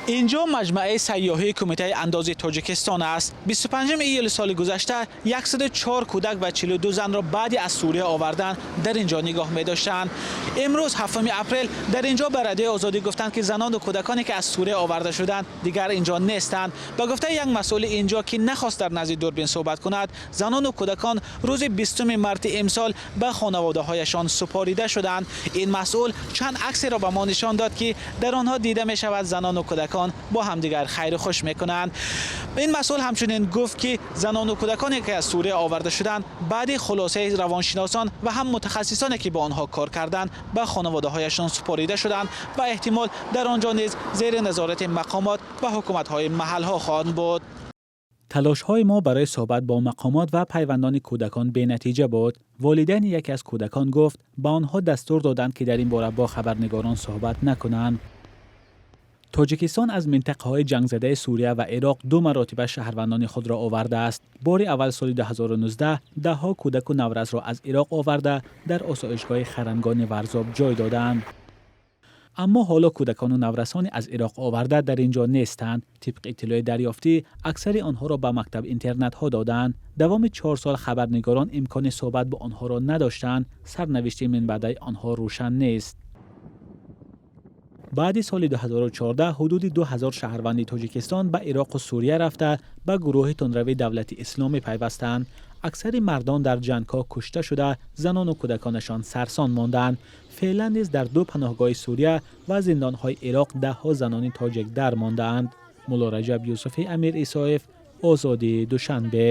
Инҷо маҷмӯаи сайёҳии Кумитаи андози Тоҷикистон аст. 25 июли соли гузашта 104 кӯдак ва 42 занро баъди аз Сурия овардан дар инҷо нигоҳ медоштанд. Имрӯз, 7 апрел, дар инҷо ба Радиои Озодӣ гуфтанд, ки занону кӯдаконе, ки аз Сурия оварда шуданд, дигар инҷо нестанд. Ба гуфтаи як масъули инҷо, ки нахост дар назди дурбин суҳбат кунад, занону кӯдакон рӯзи 20 марти имсол ба хонаводаҳояшон супорида шуданд. Ин масъул чанд аксеро ба мо нишон дод, ки дар онҳо дида мешавад, занону кӯдакон бо ҳамдигар хайру хуш мекунанд. Ин масъул ҳамчунин гуфт, ки занону кӯдаконе, ки аз Сурия оварда шуданд, баъди хулосаи равоншиносон ва ҳам мутахассисоне, ки бо онҳо кор карданд, ба хонаводаҳояшон супорида шуданд ва эҳтимол дар он ҷо низ зери назорати мақомот ва ҳукуматҳои маҳалҳо хоҳанд буд. Талошҳои мо барои суҳбат бо мақомот ва пайвандони кӯдакон бенатиҷа буд. Волидайни яке аз кӯдакон гуфт, ба онҳо дастур доданд, ки дар ин бора бо хабарнигорон суҳбат накунанд. Тоҷикистон аз минтақаҳои ҷангзадаи Сурия ва Ироқ ду маротиба шаҳрвандони худро овардааст. Бори аввал соли 2019 даҳҳо кӯдаку наврасро аз Ироқ оварда, дар осоишгоҳи Харангони Варзоб ҷой доданд. Аммо ҳоло кӯдакону наврасони аз Ироқ оварда дар ин ҷо нестанд. Тибқи иттилои дарёфтӣ, аксари онҳоро ба мактаб интернатҳо доданд. Давоми 4 сол хабарнигорон имкони суҳбат бо онҳоро надоштанд. Сарнавишти минбаъдаи онҳо рӯшан нест. Баъди соли 2014 ҳудуди 2000 шаҳрванди Тоҷикистон ба Ироқу Сурия рафта, ба гурӯҳи тундрави Давлати Исломӣ пайвастанд. Аксари мардон дар ҷангҳо кушта шуда, занону кӯдаконашон сарсон монданд. Феълан низ дар ду паноҳгоҳи Сурия ва зиндонҳои Ироқ даҳҳо занони тоҷик дар мондаанд. Муллораҷаб Юсуфӣ, Амир Исоев, Озодӣ, Душанбе.